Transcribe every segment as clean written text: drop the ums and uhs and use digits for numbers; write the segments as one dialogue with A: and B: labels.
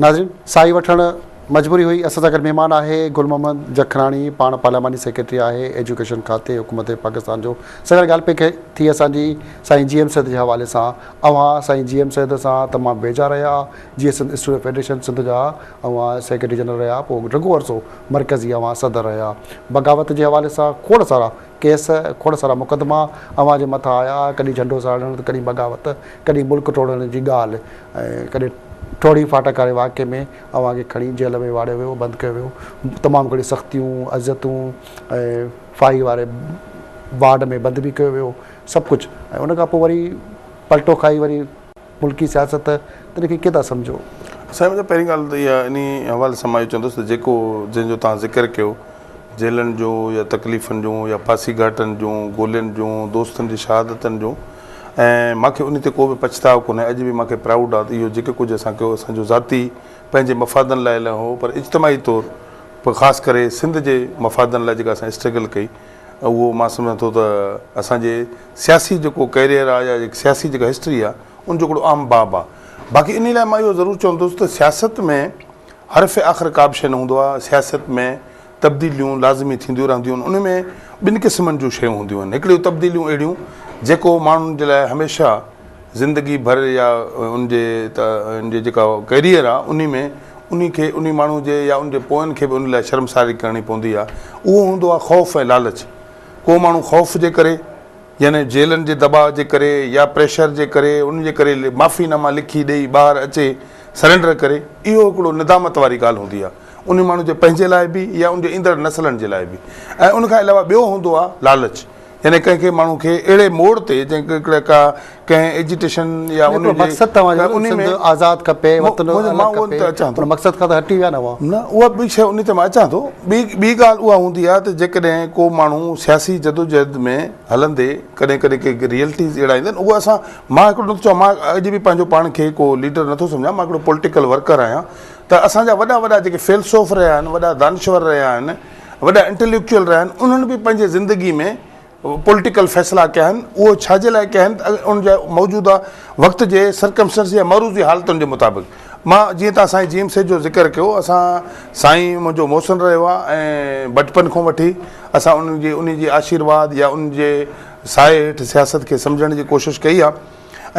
A: ناظرين ساهي وٺڻ مجبوري هئي اسان سان گڏ مهمان آهي گل محمد جکراڻي پاڻ پارلياماني سيڪريٽري آهي ايجوڪيشن کاتي حڪومت پاڪستان جو سان گڏ ڳالهه پئي ٿي اسان جي سائين جي ايم سيد جي حوالي سان اوهان سائين جي ايم سيد سان تمام ويجها رهيا جي سنڌ اسٽوڊنٽ فيڊريشن سنڌ جا اوهان سيڪريٽري جنرل رهيا پوء ڊگهو عرصو مرڪزي اوهان صدر رهيا بغاوت جي حوالي سان کوڙ سارا ڪيس کوڙ سارا مقدما اوهان جي مٿان آيا ڪڏهن جهنڊو ساڙڻ ته ڪڏهن بغاوت ڪڏهن ملڪ ٽوڙڻ جي ڳالهه ۽ ڪڏهن ٽوڙي ڦاٽڪ واري واقعي ۾ اوهان کي کڻي جيل ۾ واڙيو ويو بند ڪيو ويو تمام گهڻيون سختيون اذيتون ۽ ڦاهي واري وارڊ ۾ بند به ڪيو ويو سڀ ڪجهه ۽ ان کان پوء وري پلٽو کائي وري ملڪي سياست تنهن کي ڪيئن ٿا سمجهو؟
B: سائين منهنجا پهرين ڳالهه ته اها انهي حوالي سان مان اهو چوندس ته جيڪو جنهن جو توهان ذڪر ڪيو جيلن جو يا تڪليفن جون يا ڦاسي گهاٽن جون گولين جون دوستن جي شهادتن جون ۽ مان کي انهي تي ڪو به پڇتاء ڪونهي اڄ به مان کي پرائوڊ آ ته اهو جيڪي ڪجهه اسان ڪيو اسان جو ذاتي پنهنجي مفادن لاء نه هو پر اجتماعي طور پر خاص ڪري سنڌ جي مفادن لاء جيڪا اسان اسٽرگل ڪئي اهو مان سمجهان ٿو ته اسان جي سياسي جيڪو ڪيريئر آ يا سياسي جيڪا هسٽري آ ان جو هڪڙو اهم باب آ. باقي انهي لاء مان اهو ضرور چوندس ته سياست ۾ حرف آخر ڪا به شيء نه هوندو آ، سياست ۾ تبديليون لازمي ٿينديون رهنديون آهن، انهي ۾ ٻن قسمن جون شيون هونديون آهن، هڪڙيون تبديليون اهڙيون جيڪو ماڻهن جي لاء هميشه زندگي ڀر يا ان جي ان جي جيڪا ڪيريئر آ انهي ۾ انهي کي انهي ماڻهو جي يا ان جي پوين کي به ان لاء شرمساري ڪرڻي پوندي آ، اهو هوندو آ خوف ۽ لالچ، ڪو ماڻهو خوف جي ڪري يعني جيلن جي دٻاء جي ڪري يا پريشر جي ڪري ان جي ڪري معافي ناما لکي ڏئي ٻاهر اچي سرينڊر ڪري اهو هڪڙو ندامت واري ڳالهه هوندي آهي ان ماڻهو جي پنهنجي لاء به يا ان جي ايندڙ نسلن جي لاء به ۽ ان کان علاوه ٻيو هوندو آهي لالچ يعني ڪنهن کي ماڻهو کي اهڙي موڙ تي جنهن ڪهڙي ڪا ڪنهن ايجيٽيشن يا ان جي
A: مقصد توهان جو سنڌ آزاد کپي وطن الڳ کپي ان مقصد کان ته هٽي ويا نه اوهان.
B: نه اها ٻي شيء ان تي مان اچان ٿو ٻي ٻي ڳالهه اها هوندي آهي ته جيڪڏهن ڪو ماڻهو سياسي جدوجهد ۾ هلندي ڪڏهن ڪڏهن ڪي ريئلٽيز اهڙا ايندا آهن اهو اسان مان هڪڙو نٿو چوان مان اڄ به پنهنجو پاڻ کي ڪو ليڊر نٿو سمجهان مان هڪڙو پوليٽيڪل ورڪر آهيان ته اسان جا وڏا وڏا جيڪي فيلسوف رهيا آهن وڏا دانشور رهيا آهن وڏا انٽليڪچوئل رهيا آهن انهن به پنهنجي زندگي ۾ پوليٽيڪل فيصلا ڪيا آهن اهو ڇا جي لاء ڪيا آهن ته ان جا موجوده وقت جي سرڪمسٽنس يا معروضي حالتن جي مطابق مان جيئن تان سائين جي ايم سيد جو ذڪر ڪيو اسان سائين منهنجو محسن رهيو آهي ۽ بچپن کان وٺي اسان ان جي ان جي آشيرواد يا ان جي سائي هيٺ سياست کي سمجهڻ جي ڪوشش ڪئي آهي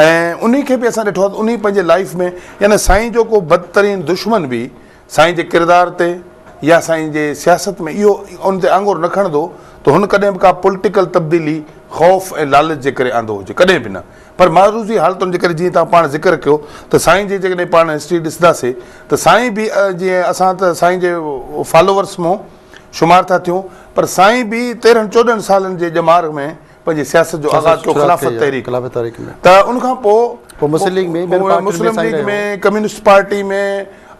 B: ۽ انهي کي به اسان ڏٺو آهي ته انهي پنهنجي لائف ۾ يعني سائين جو ڪو بدترين دشمن به سائين جي ڪردار تي يا سائين جي سياست ۾ اهو ان تي آڱر نه کڻندو ته هن ڪڏهن به ڪا پوليٽيڪل تبديلي خوف ۽ لالچ جي ڪري آندو هجي ڪڏهن به نه پر معروضي حالتن جي ڪري جيئن توهان پاڻ ذڪر ڪيو ته سائين جي جيڪڏهن پاڻ هسٽري ڏسنداسي ته سائين به جيئن اسان ته سائين جي فالوورس مون شمار ٿا ٿيون پر سائين به تيرهن چوڏهن سالن جي ڄمار ۾ پنهنجي سياست جو آغاز ڪيو خلافت تحريڪ ته ان کان پوء
A: مسلم ليگ ۾
B: مسلم ليگ ۾ ڪميونسٽ پارٽي ۾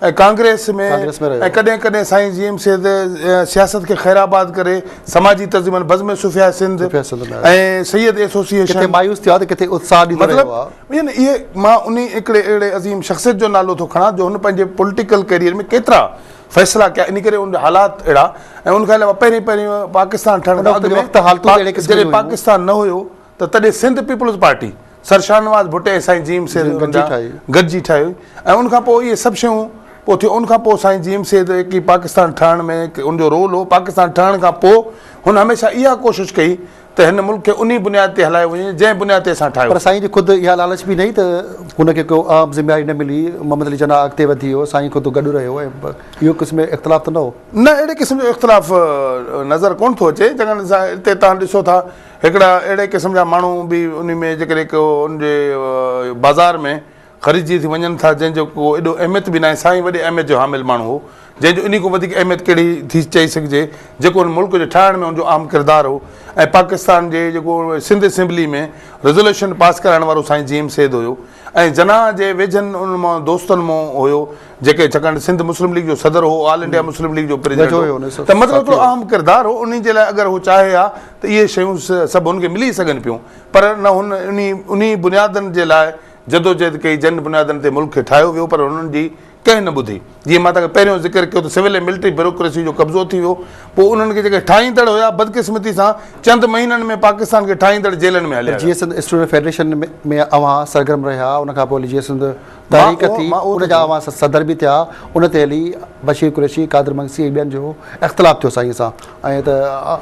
B: ۽ ڪانگريس ۾ ۽ ڪڏهن ڪڏهن سائين جي ايم سيد سياست کي خير آباد ڪري سماجي تنظيمن بزم صوفياء سنڌ ۽ سيد ايسوسيئيشن
A: ڪٿي مايوس ٿيو آهي ته ڪٿي اتساهه ڏيندو رهيو
B: آهي يعني اهي مان انهي هڪڙي اهڙي عظيم شخصيت جو نالو ٿو کڻان جو هن پنهنجي پوليٽيڪل ڪيريئر ۾ ڪيترا فيصلا ڪيا ان ڪري ان جا حالات اهڙا ۽ ان کان علاوه پهرين پهرين پاڪستان ٺهڻ کان اڳ ۾ جڏهن پاڪستان نه هيو ته تڏهن سنڌ پيپلز پارٽي سر شاهنواز ڀٽي ۽ سائين جي ايم سيد گڏجي ٺاهي ۽ ان کان پوء اهي سڀ شيون پوء ٿيون ان کان پوء سائين جي ايم سيد ڪي پاڪستان ٺهڻ ۾ ان جو رول هو پاڪستان ٺهڻ کان پوء هن هميشه اها ڪوشش ڪئي ته هن ملڪ کي انهي بنياد تي هلايو وڃي جنهن بنياد تي اسان ٺاهيو.
A: پر سائين جي خود اها لالچ به نه هئي ته هن کي ڪو اهم ذميواري نه ملي، محمد علي جناح اڳتي وڌي ويو، سائين خود گڏ رهيو ۽ اهو قسم جو اختلاف ته نه هو.
B: نه اهڙي قسم جو اختلاف نظر ڪونه ٿو اچي، چڱن سان اتي توهان ڏسو ٿا هڪڙا اهڙي قسم جا ماڻهو به انهي ۾ جيڪڏهن ڪو ان جي بازار ۾ خريدجي ٿي وڃن ٿا جنهن جو ڪو ايڏو اهميت به ناهي سائين وڏي اهميت جو حامل ماڻهو هو جنهن جو انهي کان وڌيڪ اهميت ڪهڙي ٿي چئي سگهجي جيڪو هن ملڪ جي ٺاهڻ ۾ ان جو اهم ڪردار هو ۽ پاڪستان جي جيڪو سنڌ اسيمبلي ۾ ريزوليوشن پاس ڪرائڻ وارو سائين جي ايم سيد هيو ۽ جناح جي ويجهن ان مان دوستن مون هيو جيڪي ڇاڪاڻ ته سنڌ مسلم ليگ جو صدر هو آل انڊيا مسلم ليگ جو پريزيڊنٽ هو ته مطلب هڪڙو اهم ڪردار هو انهي جي لاء اگر هو چاهي ها ته اهي شيون سڀ هن کي ملي سگهن پيون پر نه هن انهي انهي بنيادن جي لاء جدوجهد ڪئي جن بنيادن تي ملڪ کي ٺاهيو ويو پر انهن جي ڪنهن نه ٻڌي. جيئن مان توهان کي پهريون ذڪر ڪيو ته سول ۽ ملٽري بيوروڪريسي جو قبضو ٿي ويو، پوء انهن کي جيڪي ٺاهيندڙ هيا، بدقسمتي سان چند مهينن ۾ پاڪستان کي ٺاهيندڙ جيلن ۾ هليا
A: پر
B: ويا.
A: جيئي سنڌ اسٽوڊنٽ فيڊريشن ۾ اوهان سرگرم رهيا، ان کان پوء جيئي سنڌ تحريڪ ٿي، ان جا اوهان صدر به ٿيا، ان تي هلي بشير قريشي، قادر مگسي ۽ ٻين جو اختلاف ٿيو سائين سان ۽ ته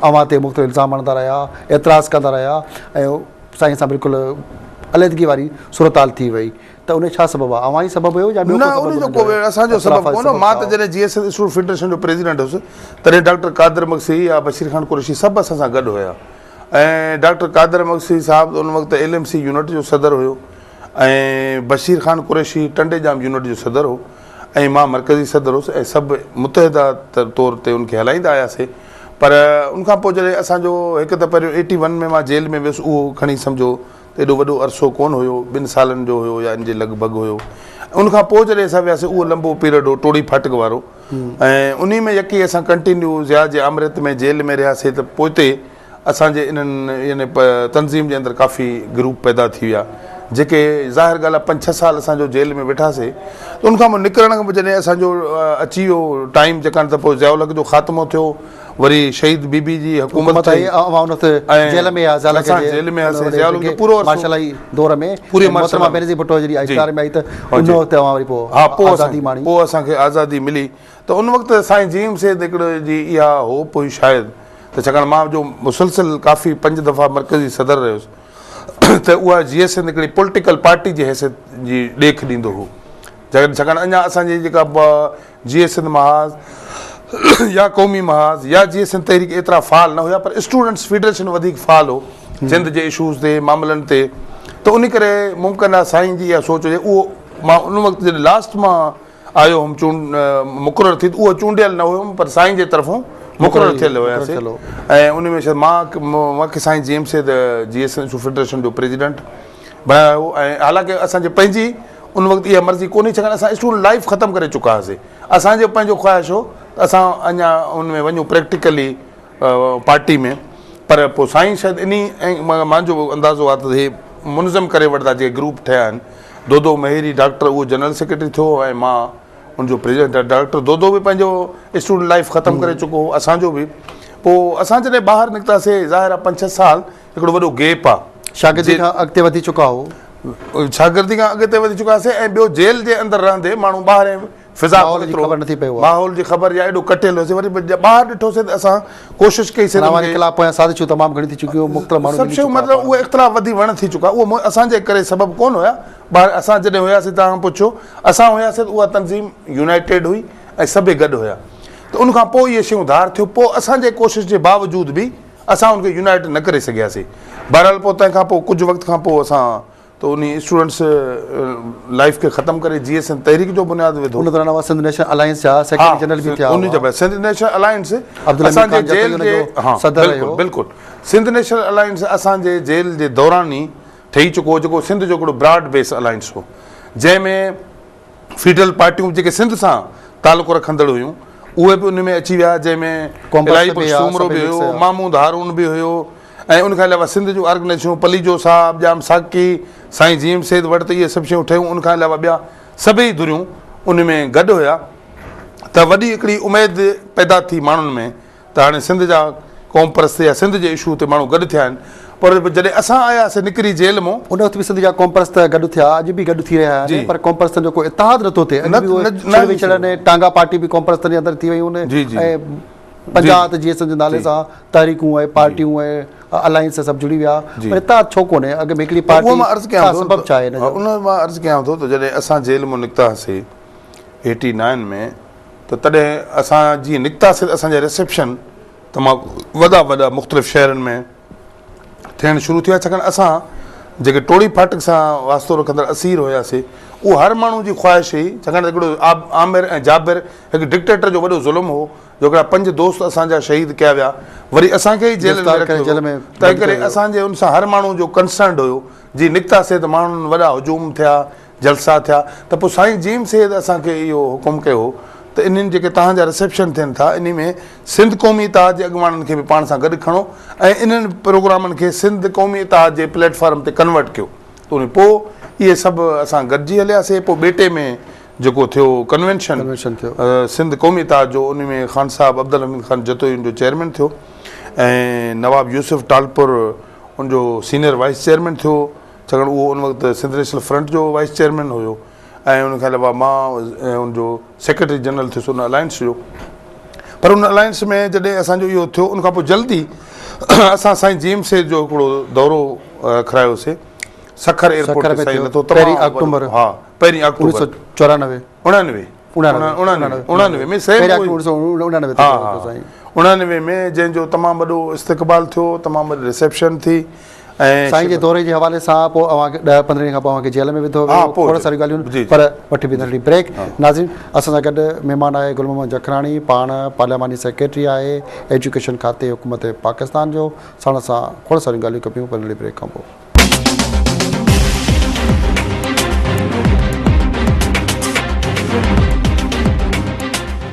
A: اوهان تي مختلف الزام هڻندا رهيا، اعتراض ڪندا رهيا ۽ سائين سان بلڪل عليحدگي واري صورتحال ٿي وئي. ته ان جو ڇا سبب آهي؟ اوهان ئي سبب هيو يا ٻيو
B: نه
A: ڪو سبب
B: ان جو
A: انهن
B: ڪو
A: جو هيو؟
B: اسان جو سبب
A: اختلاف جو
B: ڪونه
A: سبب
B: مان
A: ڇا
B: ته
A: هو؟
B: جڏهن جي ايس ايس اسٽوڊنٽ فيڊريشن جو پريزيڊنٽ هوس تڏهن ڊاڪٽر قادر مگسي يا بشير خان قريشي سڀ اسان سان گڏ هيا ۽ ڊاڪٽر قادر مگسي صاحب ان وقت ايل ايم سي يونٽ جو صدر هيو ۽ بشير خان قريشي ٽنڊي ڄام يونٽ جو صدر هو ۽ مان مرڪزي صدر هوس ۽ سڀ متحده طور تي ان کي هلائيندا آياسي پر ان کان پوء جڏهن اسان جو هڪ ته پهريون ايٽي ون ۾ مان جيل ۾ ويس اهو کڻي سمجهو ته ايڏو وڏو عرصو ڪونه هيو، ٻن سالن جو هيو يا ان جي لڳ ڀڳ هيو. ان کان پوء جڏهن اسان وياسين اهو لنبو پيريڊ هو ٽوڙي ڦاٽڪ وارو ۽ انهي ۾ يڪي اسان ڪنٽينيو ضياء جي آمريت ۾ جيل ۾ رهياسين ته پوئتي اسان جي انهن يعني تنظيم جي اندر ڪافي گروپ پيدا ٿي ويا جيڪي ظاهر ڳالهه آهي پنج ڇهه سال اسان جو جيل ۾ ويٺاسين ته ان کان پوء نڪرڻ کان پوء جڏهن اسان جو اچي ويو ٽائيم جيڪاڻ ته پوء ضياء الحق جو خاتمو ٿيو وري شهيد بي بي جي حڪومت ٺهي
A: اوهان ان وقت جيل ۾ هيا ضياء
B: اسان جيل ۾ هياسين ضياء الحق جو پورو عرصو
A: مارشلائي دور ۾ پوري محترمه بينظير ڀٽو جڏهن اقتدار ۾ آئي ته ان وقت اوهان وري پوء آزادي ماڻي
B: پوء اسان کي آزادي ملي ته ان وقت سائين جي ايم سيد هڪڙو جي اها هوپ هئي شايد ته ڇاڪاڻ مان جو مسلسل ڪافي پنج دفعا مرڪزي صدر رهيس ته اها جي ايس سنڌ هڪڙي پوليٽيڪل پارٽي جي حيثيت جي ڏيک ڏيندو هو ڇاڪاڻ اڃا اسان جي جيڪا جيئي سنڌ محاذ يا قومي محاذ يا جيئي سنڌ تحريڪ ايترا فعال نه هيا پر اسٽوڊنٽس فيڊريشن وڌيڪ فعال هو سنڌ جي اشوز تي معاملن تي ته ان ڪري ممڪن آهي سائين جي اها سوچ هجي اهو مان ان وقت جڏهن لاسٽ مان آيو هوم چونڊ مقرر ٿي ته اهو چونڊيل نه هيم پر سائين جي طرفون مقرر ٿيل هياسي ۽ ان ۾ شايد مان مون کي سائين جي ايم سيد جي ايس فيڊريشن جو پريزيڊنٽ بڻايو هو ۽ حالانڪه اسان جي پنهنجي ان وقت اها مرضي ڪونهي ڇاڪاڻ اسان اسٽوڊنٽ لائيف ختم ڪري چڪا هئاسي اسان جو پنهنجو خواهش هو ته اسان اڃا ان ۾ وڃون پريڪٽيڪلي پارٽي ۾ پر پوء سائين شايد انهي ۽ مانجو اندازو آهي ته هي منظم ڪري وٺندا جيڪي گروپ ٺهيا آهن دودو مهيري ڊاڪٽر اهو جنرل سيڪريٽري ٿيو ۽ مان ان جو پريزيڊنٽ ڊاڪٽر دودو به پنهنجو اسٽوڊنٽ لائيف ختم ڪري چڪو هو اسان جو به پوء اسان جڏهن ٻاهر نڪتاسي ظاهر آهي پنج ڇهه سال هڪڙو وڏو گيپ آ.
A: شاگردي کان اڳتي وڌي چڪا هو.
B: شاگردي کان اڳتي وڌي چڪا هئاسين ۽ ٻيو جيل جي اندر رهندي ماڻهو ٻاهرين فضا
A: ماحول جي خبر نٿي پئي هئا.
B: ماحول جي خبر يا ايڏو ڪٽيل هيوسين وري به ٻاهر ڏٺوسين ته اسان ڪوشش ڪئي سين
A: اوهان جي خلاف پويان سازشون تمام گهڻيون ٿي چڪيون مختلف ماڻهو
B: سڀ شيون مطلب اهي اختلاف وڌي وڻ ٿي چڪا اهو اسان جي ڪري سبب ڪونه هيا ٻاهر اسان جڏهن هياسين توهان پڇيو اسان هياسين ته اها تنظيم يونائيٽيڊ هئي ۽ سڀئي گڏ هيا ته ان کان پوء اهي شيون ڌار ٿيون پوء اسان جي ڪوشش جي باوجود به اسان ان کي يونائيٽ نه ڪري سگهياسين. بهرحال پوء تنهن کان پوء ڪجهه وقت کان پوء اسان ته انهي اسٽوڊنٽس لائيف کي ختم ڪري جي ايس اين تحريڪ جو بنياد وڌو.
A: ان دوران اوهان سنڌ نيشنل الائنس جا سيڪريٽري جنرل به ٿيا هئا.
B: سنڌ نيشنل الائنس اسان جي جيل جي ها بلڪل بلڪل سنڌ نيشنل الائنس اسان جي جيل جي دوران ئي ٺهي چڪو هو جيڪو سنڌ جو هڪڙو براڊ بيس الائنس هو جنهن ۾ فيڊرل پارٽيون جيڪي سنڌ سان تعلق رکندڙ هيون اهي به ان ۾ اچي ويا جنهن ۾ الاهي بخش سومرو به هيو محمود هارون به هيو ۽ ان کان علاوه سنڌ جون آرگنائيزيشنون پليجو صاحب ڄام ساقي سائين جي ايم سيد وٽ ته اهي سڀ شيون ٺهيون ان کان علاوه ٻيا سڀئي ڌريون ان ۾ گڏ هيا ته وڏي هڪڙي اميد پيدا ٿي ماڻهن ۾ ته هاڻي سنڌ جا قومپرست يا سنڌ جي اشو تي ماڻهو گڏ ٿيا آهن پر جڏهن اسان آياسين نڪري جيل مون.
A: ان وقت به سنڌ جا قومپرست گڏ ٿيا اڄ به گڏ ٿي رهيا آهن پر قومپرستن جو ڪو اتحاد نٿو ٿئي اڄ به اهي ڇڙ وڇڙ ۽ ٽانگا پارٽي به قومپرستن جي اندر ٿي ويون آهن ۽ پنجاهه ته جيئي سنڌ جي نالي سان تحريڪون ۽ پارٽيون ۽ الائنس سڀ جڙي ويا پر اتحاد ڇو ڪونهي اڳ ۾ هڪڙي پارٽي ڇا سبب ڇا آهي ان جو.
B: ان مان عرض ڪيان ٿو ته جڏهن اسان جيل مون نڪتاسين ايٽي نائن ۾ ته تڏهن اسان جيئن نڪتاسين ته اسان جا رسيپشن تمام وڏا وڏا مختلف شهرن ۾ ٿيڻ شروع ٿيا ڇاڪاڻ اسان جيڪي ٽوڙي ڦاٽڪ سان واسطو رکندڙ اسير هياسي اهو هر ماڻهو جي خواهش هئي ڇاڪاڻ ته هڪڙو آمر ۽ جابر هڪ ڊڪٽيٽر جو وڏو ظلم هو جو هڪڙا پنج دوست اسان جا شهيد ڪيا ويا وري اسان کي ئي جيل ۾ رکيو ويو تنهن ڪري اسان جي ان سان هر ماڻهو جو ڪنسرنڊ هيو جي نڪتاسي ته ماڻهن وڏا هجوم ٿيا جلسا ٿيا ته پوء سائين جي ايم سيد اسان کي اهو حڪم ڪيو هو ته انهن جيڪي توهان جا رسيپشن ٿين ٿا انهي ۾ سنڌ قومي اتحاد جي اڳواڻن کي به پاڻ سان گڏ کڻو ۽ انهن پروگرامن کي سنڌ قومي اتحاد جي پليٽ فارم تي ڪنورٽ ڪيو ته انهي پوء اهي سڀ اسان گڏجي هلياسي پوء ٻيٽي ۾ جيڪو ٿيو ڪنوينشن
A: ڪنوينشن ٿيو.
B: سنڌ قومي اتحاد جو ان ۾ خان صاحب عبدالحميد خان جتوئي ان جو چيئرمين ٿيو ۽ نواب يوسف ٽالپر ان جو سينئر وائيس چيئرمين ٿيو ڇاڪاڻ اهو ان وقت سنڌ نيشنل فرنٽ جو وائيس چيئرمين هيو ۽ ان کان علاوه مان ان جو سيڪريٽري جنرل ٿيس ان الائنس جو پر ان الائنس ۾ جڏهن اسان جو اهو ٿيو ان کان پوء جلدي اسان سائين جي ايم سيد جو هڪڙو دورو رکرايوسي سکر ايئرپورٽ تي سائين لٿو
A: تمام آڪٽوبر
B: ها پهرين آڪٽوبر
A: 1994
B: 99 99 99 ۾ سيم
A: 1999
B: ها ها 99 ۾ جنهن جو تمام وڏو استقبال ٿيو تمام وڏي ريسيپشن ٿي
A: ۽ سائين جي دوري جي حوالي سان پوء اوهان کي 10 15 ڏينهن کان پوء اوهان کي جيل ۾ وڌو ويو کوڙ ساريون ڳالهيون پر وٺي به ننڍڙي بريڪ ناظرين اسان سان گڏ مهمان آهي گل محمد جکراڻي پاڻ پارلياماني سيڪريٽري آهي ايجوڪيشن کاتي حڪومت پاڪستان جو ساڻس سان کوڙ ساريون ڳالهيون ڪبيون پر ننڍڙي بريڪ کان پوء.